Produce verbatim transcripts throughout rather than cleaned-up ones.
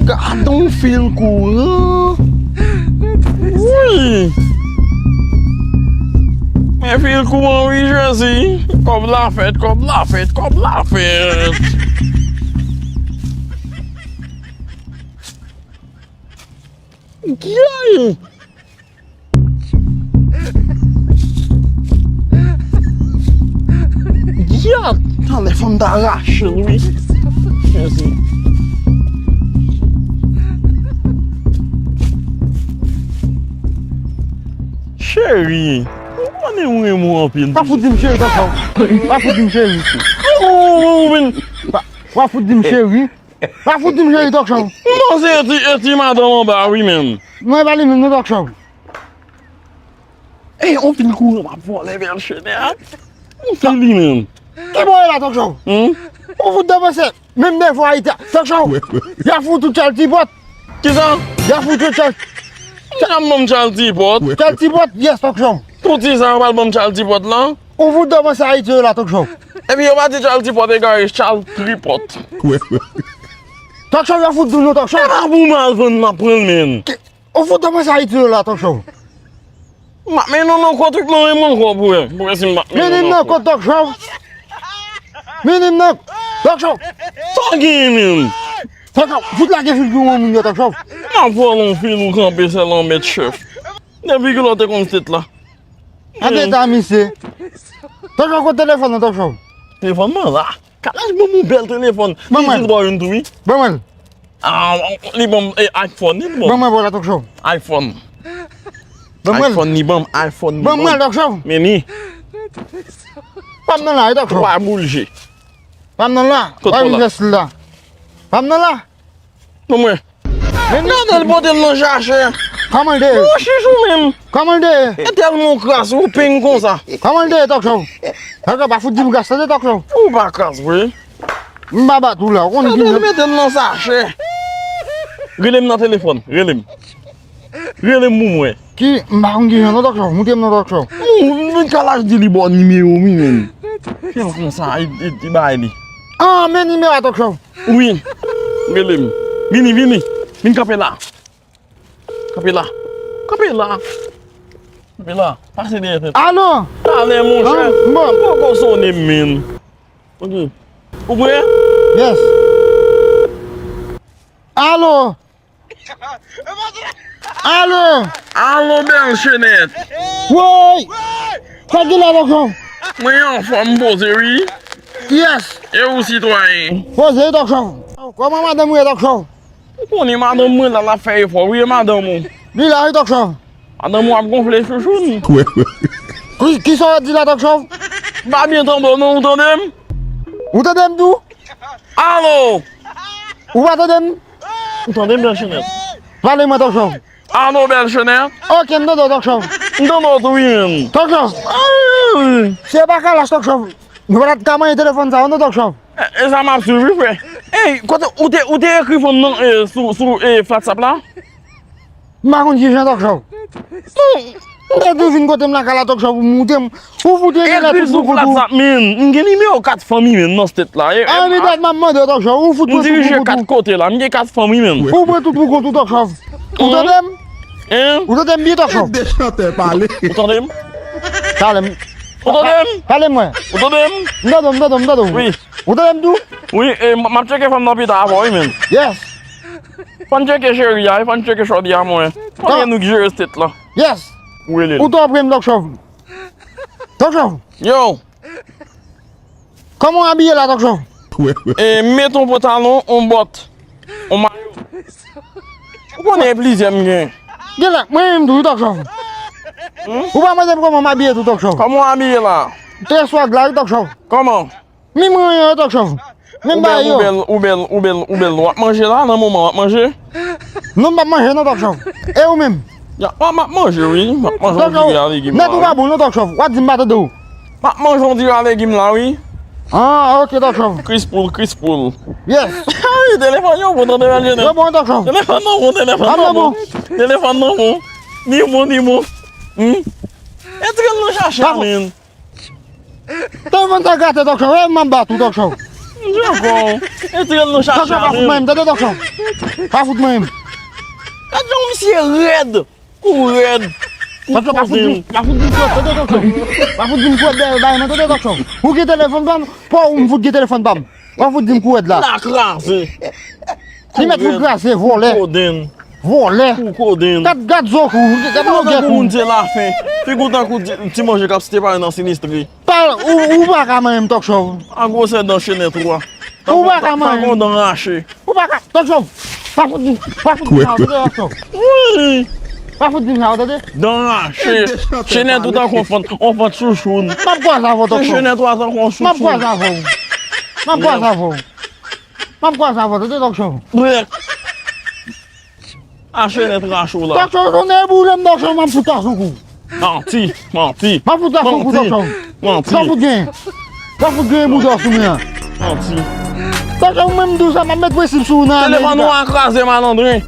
Gad on fil kouran. Wi. Men fil kouran wi, Jezi. Kòb la fèt, kòb la fèt, kòb la fèt. Gay! Gad! Talè fò m ta rache l, wi. Mèsi. Cheri, ou konnen m renmen w anpil. Pa fout di m cheri, tonton. Pa fout di m cheri. Oh, men. Pa, pa fout di m cheri. Pa fout di m cheri, Tòk Chòv. Non, se ti, e ti madanm anba, wi, menm. Non, e pa li menm, non, Tòk Chòv. Ey, on fil kouran m ap vòlè, Bèlchenè. On fil li menm. Ki bò e la, Tòk Chòv? Hmm? Ou fout depanse, menm de fwa Ayiti, Tòk Chòv. Y a fout ou tchal ti pòt. Kisa? Y a fout ou tchal. Kisa m ban m tchal ti pòt? Tchal ti pòt, yes, Tòk Chòv. Pou ti sa, yo pral ban m tchal ti pòt lan? Ou fout depanse Ayiti yo la, Tòk Chòv. Epi yo pa di tchal ti pòt egare, tchal tripòt. Tòk Chòv, yo fout di w non, Tòk Chòv. E pa pou m al vann, m ap pran l, menm. Ou fout depanse Ayiti yo la, Tòk Chòv. M ap mennen w nan kòt wi, mwen menm ankò pou wè. Pou wè si m ap mennen w nan kòt, Tòk Chòv. Mennen m nan, Tòk Chòv. Sa w genyen menm? Tòk Chòv, fout lage fil pou yon moun yo, Tòk Chòv. M ap vòlè yon fil ou kanpe sèl an mèt chèf. Depi kilè w te konn sèt la? Gade eta misye. Tòk Chòv, kote telefòn nan, Tòk Chòv? Telefòn mwen la. Kalaj ban m yon bèl telefòn. Ban mwen. Li di l ba w youn tou wi. Ban mwen. Ah, li ban m, eh, iPhone, li ban m. Ban mwen, bò la, Tòk Chòv. iPhone. Ban mwen. iPhone, li ban m, iPhone, li ban m. Ban mwen, Tòk Chòv. Men li. Ban m nan la, wi, Tòk Chòv. Twa boul je. Ban m nan la. Kot la? Ban m nan la. Ban mwen. Men li. Gade l pote l nan jachè. Kòman l te ye? Ou chich ou menm. Kòman l te ye? E tèlman w kras, ou peng konsa. Kòman l te ye, Tòk Chòv? Tòk Chòv, pa fout di m kras, tande, Tòk Chòv. Ou pa kras vre. M pa bat ou la, ou konn ki jan. Mete l nan sachè. Rele m nan telefòn, rele m. Rele m pou mwen. Ki, m pa konn ki jan non, Tòk Chòv, moute m non, Tòk Chòv. Ou, ou kalaj di li ba w nimewo m wi menm. Fè l konsa, e, e, e bay li. Ah, men nimewo a, Tòk Chòv. Wi. Rele m. Vini, vini. Vin kanpe la. Kanpe la. Kanpe la. Kanpe la. Pase dèyè tèt. Alo? Talè, monchè. Ah, bon. Ou poko sonnen m, menm. Ok. Ou prè? Yes. Alo? Alo? Alo, Bèlchenè. Woy! Sa ki la, Tòk Chòv? Mwen anfòm, poze wi. Yes. E ou, sitwayen? Poze, Tòk Chòv. Kòman madanm ou ye, Tòk Chòv? Ou konnen madanm mwen la, l ap fè efò wi, e madanm ou? Li la wi, Tòk Chòv. Madanm ou ap gonfle chouchoun. Ki, kisa w di la, Tòk Chòv? M pa byen tande w non, ou tande m? Ou tande m tou? Alo! Ou pa tande m? Ou tande m, Bèlchenè? Pale mwen, Tòk Chòv. Alo, Bèlchenè? Ok, m tande w, Tòk Chòv. M tande w tou wi menm. Tòk Chòv. Ah! Se pa kalaj, Tòk Chòv. Nou pa t ap ka manyen telefòn sa yo non, Tòk Chòv. E, e sa m ap swiv wi, frè. Ey, kote ou te, ou te ekri fò m nan, e, sou, sou, e, WhatsApp la? M pa konn ki jan, Tòk Chòv. Non, m te di w vin kote m lakay la, Tòk Chòv, ou moute m. Ou fout rele tout pou kout ou. Ekri sou WhatsApp, men. M gen nimewo kat fanmi, men, nan state la. E, ah, men dat m ap mande w, Tòk Chòv, ou fout pran tout pou kout ou. M dirije kat kote la, m gen kat fanmi, men. Ou pran tout pou kont ou, Tòk Chòv. Ou tande m? Hein? Ou tande m byen, Tòk Chòv? Kite chantè pale. Ou tande m? Pale m. Ou tande m? Pale mwen. Ou tande m? M tande w, m tande w, m tande w. Wi. Ou tande m tou? Wi, e, m, m ap tcheke fanm nan pita avè w, wi, men. Yes. Fò n tcheke cheri a, fò n tcheke chòdi a, mwen. Konnen nou ki jere state la. Yes. Ou rele l. Ou twò pre m, Tòk Chòv. Tòk Chòv. Yo. Kòman w abiye la, Tòk Chòv? E, met on pantalon, on bòt, on mayo. Ou konnen e plizyè m gen. Gen lè, mwen menm tou, wi, Tòk Chòv. Hmm? Ou pa mande m kòman m abiye tou, Tòk Chòv. Kòman w abiye la? Te swag la, wi, Tòk Chòv. Kòman? Mi mwen yo, Tòk Chòv. Men m bay yo. Ou bèl, ou bèl, ou bèl, ou bèl. W ap manje la, nan moman w ap manje? Non, m p ap manje non, Tòk Chòv. E ou menm? Ya, m ap manje, wi. M ap manje yon diri a legim la, wi. Tòk Chòv, nèt ou pa bon non, Tòk Chòv. W ap di m pa tande w. M ap manje yon diri a legim la, wi. Ah, ok, Tòk Chòv. Kris poul, kris poul. Yes. Wi, telefòn yo bon, tande bèl jenè. Yo bon, Tòk Chòv. Telefòn nan bon, telefòn nan bon. Telefòn nan bon. Ni bon, ni bon. Hmm? E ti grenn nan chache a, men. Telefòn sa gate, Tòk Show. E m ap bat ou, Tòk Show. M di ankò, entrè l nan chacha. Tòk Show, pa fout manyen m, tande, Tòk Show. Pa fout manyen m. Gad jan misye rèd. Ou rèd. Tòk Show, pa fout di m, pa fout di m kwèt, tande, Tòk Show. Pa fout di m kwèt dèyè bagay nan, tande, Tòk Show. Ou gen telefòn pa m, pa ou m fout gen telefòn pa m. Pa fout di m kwèt la. La kraze. Li mèt fout kraze, vòlè. Kodenn. Vòlè. Kou kodenn. Gad, gad zo kou, gad lo gèt ou. Moun se lafen. Figi w tankou ti, ti manje k ap separe nan sinistre. Pa, ou, ou pa ka manyen m, Tòk Show. A gwosè dan chenèt ou a. Ou pa ka manyen m. Tankou dan rache. Ou pa ka, Tòk Show. Pa fout di, pa fout di sa, Tòk Show. Wi. Pa fout di sa, tande. Dan rache. Chenèt ou tankou yon fant, yon fant chouchoun. M ap kwaze avè w, Tòk Show. Chenèt ou a tankou yon chouchoun. M ap kwaze avè w. M ap kwaze avè w. M ap kwaze avè w, tande, Tòk Show. Brèk. Ache nèt rache w la. Tòk Show, jounen boule m, Tòk Show, m ap fout kraze w kou. Manti, manti. M ap fout kraze w kou, Tòk Show. Manti. Sa fout gen. Sa fout gen boudò sou mwen an. Manti. Tòk Show, ou menm di w sa, m ap met prensip sou ou nan Amerika. Telefòn ou a kraze, malandren.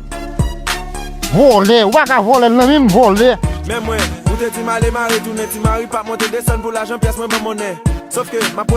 Vòlè, ou pa ka vòlè l nan men m, vòlè. Men mwen, ou te di m ale mare tounen, ti mari p ap monte desann pou lajan pyès mwen ban monnen. Sòf ke m ap